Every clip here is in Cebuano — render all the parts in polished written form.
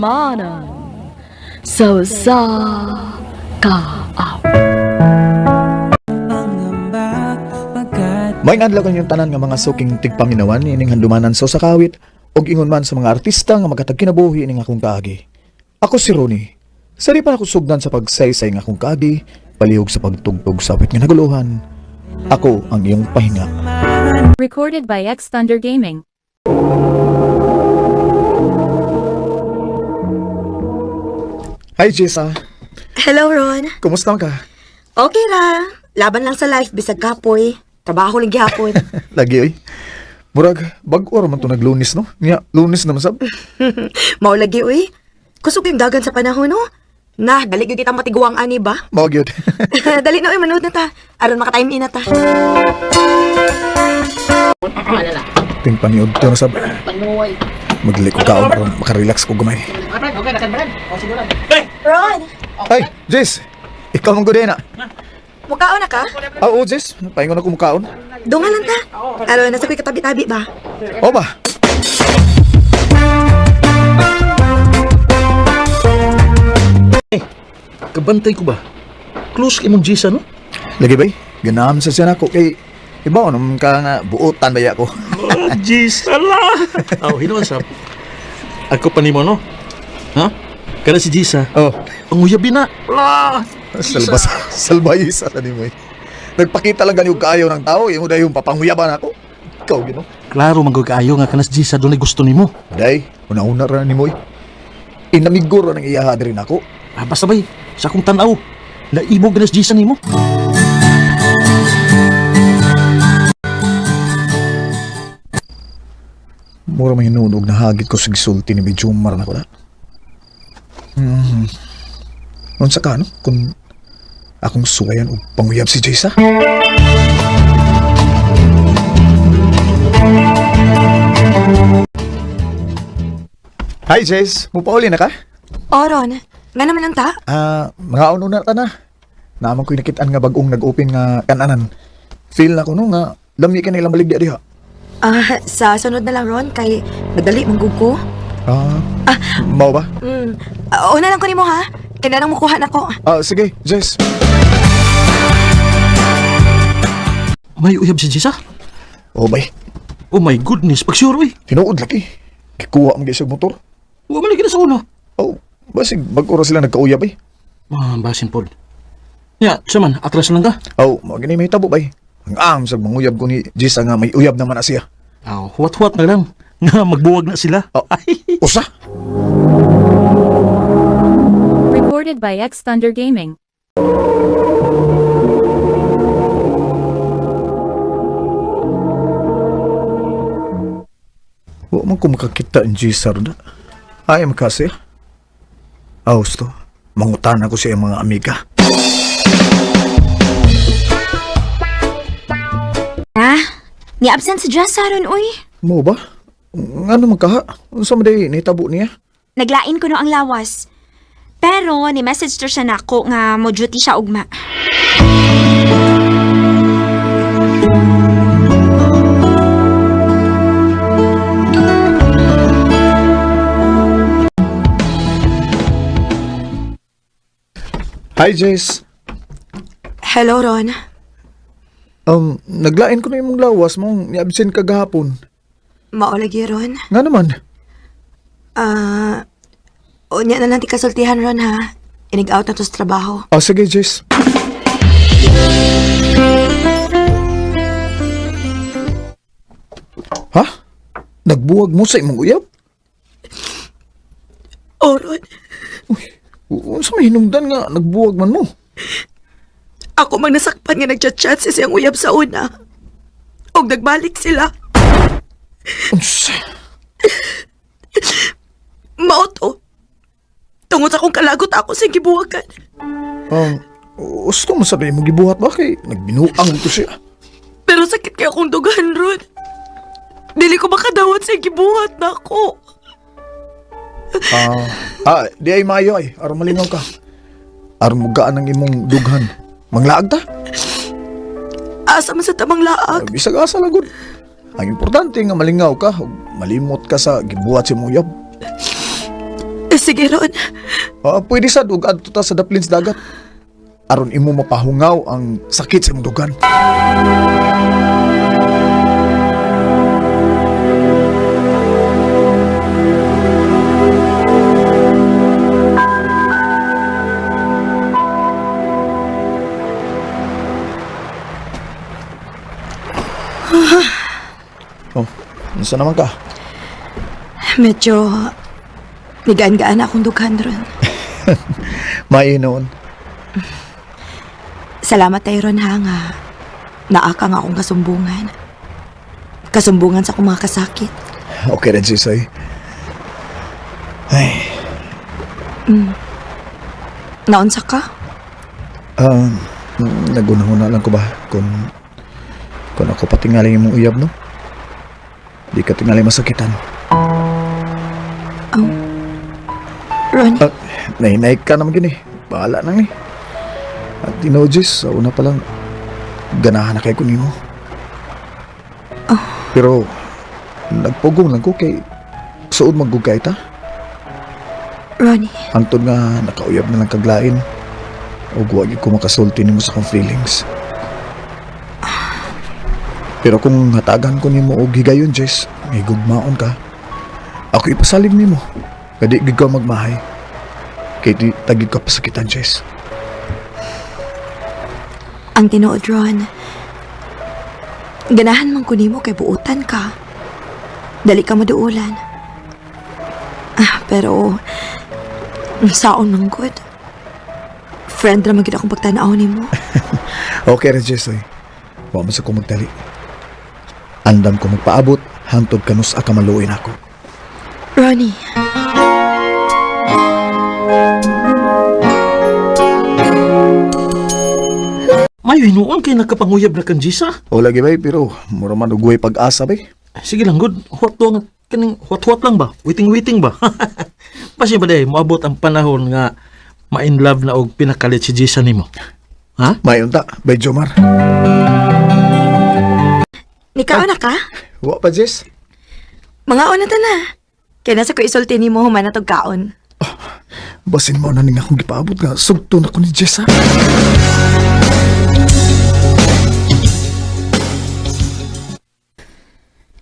Handumanan sa usa ka awit. Maayong adlaw kanyong tanan nga mga suking tigpaminawan ining handumanan sa usa ka awit ug ingon man sa mga artista nga magatag kinabuhi ining akong kaagi. Ako si Ronnie. Sari pa ako sugdan sa pagsaysay nga akong kaagi, palihog sa pagtugtog sa awit nga naguluhan. Ako ang iyong pahinga. Recorded by X Thunder Gaming. Hi Jessa, Hello, Ron. kumusta man ka? Okay ra. Laban lang sa life, bisag kapoy. Trabaho lang gihapon. Lagi oy. Murag bag-o ra man to naglunis no? Nya, lunes naman sab. Mao lagi, uy. Kusog yung dagan sa panahon, no? Na, dali gyud kita matiguang ani ba? Mao gyud. Dali na, uy, manood na ta. Aron maka-time in na ta. Ting paniod to na sab. Magdali ko kaon aron makarelax ko gamay. Ron, Hi, Jess. Ikaw man gud na. mukaon na ka? Ah, oo, Jess. Paingon ako mukaon. Dungan lang ta. Aron, nasa ko'y katabi-tabi ba? O ba? Kabantay ko ba? Close kay mong Jisa, no? Lagi bay, ganam sa siya nako kay iba naman ka nga buotan ba ko. Oh, Jisa la! Oh, hinuon sab. Ako pa nimo, no? Ha? Kana si Jisa. Oh, Ang uyabi na. La! salba salbay sa nimo eh. Nagpakita lang gani og kaayo ng tao, imo dayon papanguyaban ako. Ikaw gino. Klaro man gud kaayo nga kana si Jisa dunay gusto nimo. Day, una-una ra nimo eh. Inamigo ra nang iyaha diri nako. Ah, basta bay, sa akong tan-aw, naibog na si Jisa nimo. Mura may hinunog na hagit ko sa gisulti ni Bijumar na ko na. Hmm. Unsa ka no? Kung akong suwayan og panguyab si Jessa? Hi Jace, mupauli na ka? O, Ron, nga naman ang ta? Ah, mga uno na ta na. Naman ko'y nakitaan nga bagong nag-open nga kananan. Feel na ko no nga lami ka nilang baligya diha. Ah, sa sunod na lang, Ron, kay madali manggug ko. Ah, mao ba? Una lang ko nimo ha. Kaya na lang mukuha na ko. Ah, sige, Jess. May uyab si Jisa? Oh, bay. Oh my goodness, pag sure oy. Tinuod lagi. Gikuha ang gisog motor. Wa man lagi na sa una. Oh, basig bag-o ra sila nagkauyab eh. Ah, basin pod. Ya, siya man, atras lang ka. Oh, mao gani may tabo bay. Ang am sa manguyab ko ni Jessa nga may uyab naman na siya. Aw, huwat-huwat na lang. Nga magbuwag na sila. Oh. Ay. Usa. Recorded by X Thunder Gaming. Wa man ko makakita ang Jessa ron na. Ay, makasi. Ah, gusto. Mangutan ako sa iyang mga amiga. Ah, ni-absent si Jess aron uy. Mo ba? Ngano man kaha? Unsa man day nahitabo niya? Naglain ko no ang lawas. Pero ni-message to siya nako nga mo duty siya ugma. Hi, Jess. Hello, Ron. Naglain ko na imong lawas mong ni-absent ka gahapon. Mao lagi, Ron. Nga naman. Ah, unya na lang ti kasultihan, Ron, ha? Inig-out na to sa trabaho. Ah, sige, Jess. Ha? Nagbuwag mo sa imong uyab? Oh, Ron. Unsa may hinungdan nga nagbuwag man mo? Ako mang nasakpan nga nagchat-chat sa siyang uyab sa una. Og nagbalik sila. Unsa? Mao to. Tungod sa akong kalagot ako sa gibuwagan. Um, gusto mo sabi mo gibuhat ba kay nagbinuang to siya. Pero sakit kay akong dugan, Ron. Dili ko makadawat sa gibuhat na ako. Ah, di ay maayo ay aron malingaw ka. Aron mugaan ang imong dughan. Manglaag ta. Asa man sa tamang laag. Bisag asa lang gud. Ang importante nga malingaw ka ug malimot ka sa gibuhat sa imong uyab. Sige, Ron. Ah, pwede sad ug adto ta sa daplin sa dagat. Aron imo mapahungaw ang sakit sa imong dugan. Oh, unsa naman ka? Medyo nigaan-gaan akong dughan, Ron. May noon. Salamat tayo, Ron, ha, nga naa ka nga akong kasumbungan. Kasumbungan sa akong mga kasakit. Okay rin, Sisoy. Ay, Naunsa ka? ah, nagunahuna lang ko ba kung ako patingali imong uyab, no? Di ka tingali masakitan. Ron, Ah, nahinay ka naman gini. Bahala na ni. At tinojis, sa una pa lang, ganahan na kay ko nimo. Pero, nagpugong lang ko kay suod maggugay ta. Ronnie, Hangtod nga nakauyab na lang kaglain. O wa gyud ko makasulti nimo sa akong feelings. Pero kung hatagan ko nimo og higayon, Jess, may gugmaon ka. Ako ipasalig nimo. Kadi gid ka magmahay. Kay di tagid ka pasakitan, Jess. ang tinuod, Ron. Ganahan man ko nimo kay buutan ka. Dali ka maduulan. Ah, pero saon man gud. Friend ra man gid akong pagtan-aw nimo. Okay ra, Jess, oy. Wa man sa ko magdali. Andam ko magpaabot, hangtod kanus ka maluoy nako. Ronnie. Mayo hinuon kay nagkapanguyab na kang Jisa. O lagi bay, pero mura man og way pag-asa bay. Sige lang, good. Huwat to nga, kaning huwat-huwat lang ba? Waiting-waiting ba? Basi ba day, moabot ang panahon nga ma-in love na og pinakalit si Jisa nimo. Ha? Mayon ta, bay Jomar. Nikaon na ka? Wa pa, Jess. Mga una ta na. Kaya nasa ko isulti nimo human na tog kaon. Basin mo na ning akong gipaabot nga sugto na ko ni Jess ha.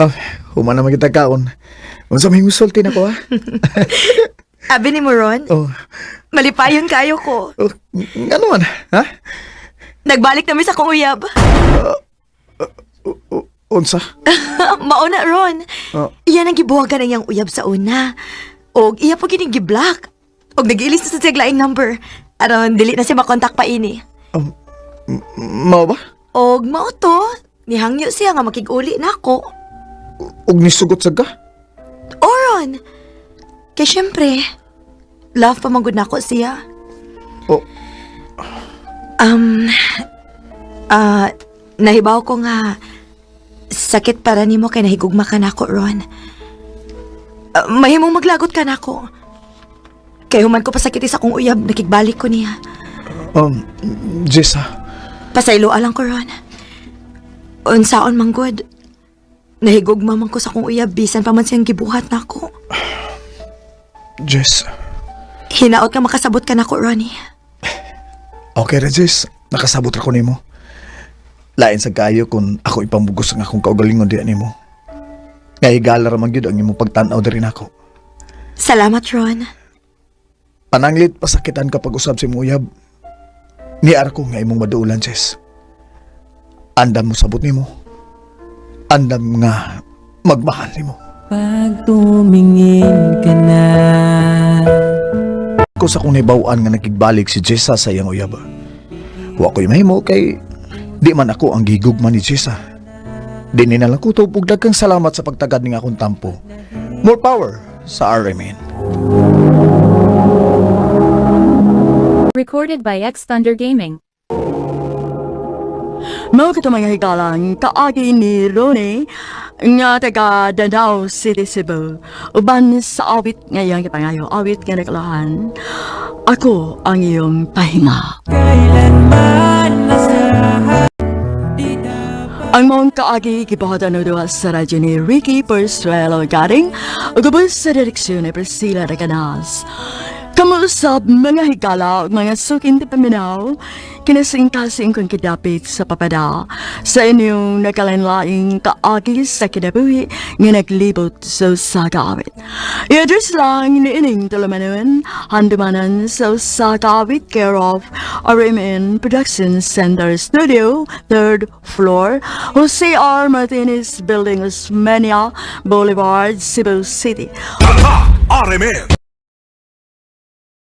Ah, human naman kita kaon. Unsa may musulti na ko ha? Abi ni mo Ron, Oh, malipayon kayo ko. oh ngano man, ha? Nagbalik na mi sa akong uyab. Unsa? Mauna Ron. Oh. Iya nang gibuhagan ang iyang uyab sa una. Og iya po gining giblock. Og nag-ilis na sa siyang laing number. Aron dili na siya makontak pa ini. Mao ba? Og mao to, nihangyo siya nga makig-uli na ako. Ug nisugot sad ka? Oron. Kay syempre, love pa man gud nako siya. Oh, Um, ah, nahibaw ko nga, sakit para nimo kay nahigugma ka nako, Ron. Ah, mahimong maglagot ka nako. Kay human ko pasakit sa akong uyab, nakigbalik ko niya. Jess ha. Pasaylo lang ko, Ron. Unsaon man gud. Nahigugma man ko sa akong uyab, bisan pa man siyang gibuhat nako. Jess. Hinaot nga makasabot ka nako, Ronnie. Okay ra, Jess. Nakasabot ra ko nimo. Lain sa kayo kung ako ipamugos ang akong kaugalingon diya nimo. Nga higala ra man gyud ang imong pagtan-aw diri nako. Salamat, Ron. Pananglit pasakitan kapag usab si imong uyab. Niar ko nga imong maduulan, Jess. Andam mo sabot nimo. Andam nga magmahal nimo. Pag tumingin ka na. Ko sa kong nahibaw-an nga nakigbalik si Jessa sa iyang uyab. Wa ko'y mahimo kay di man ako ang gigugma ni Jessa. Di ni na lang kutob ug daghang salamat sa pagtagad ning akong tampo. More power sa RMN. Recorded by X Thunder Gaming. Mao kato mga higalang kaagi ni Ronnie nga taga Danao City, Cebu. Uban sa awit ngayong gipangayo, awit nga nakalahan. Ako ang iyong pahinga. Kailanman nasa di dapat. Ang maong kaagi gibuhatan og duha sa radyo ni Ricky Persuelo Garing ug ubos sa direksyon ni Priscilla Recanas. Kamuusab, mga higala ug mga suking paminaw, kinasingkasing kong kidapit sa papada sa inyong nagkalainlaing kaagi sa kinabuhi nga naglibot sa usa ka awit. I-address lang niining tulumanon, Handumanan sa usa ka awit, care of RMN Production Center Studio, third floor, Jose R. Martinez Building, Osmeña Boulevard, Cebu City. Tatak RMN.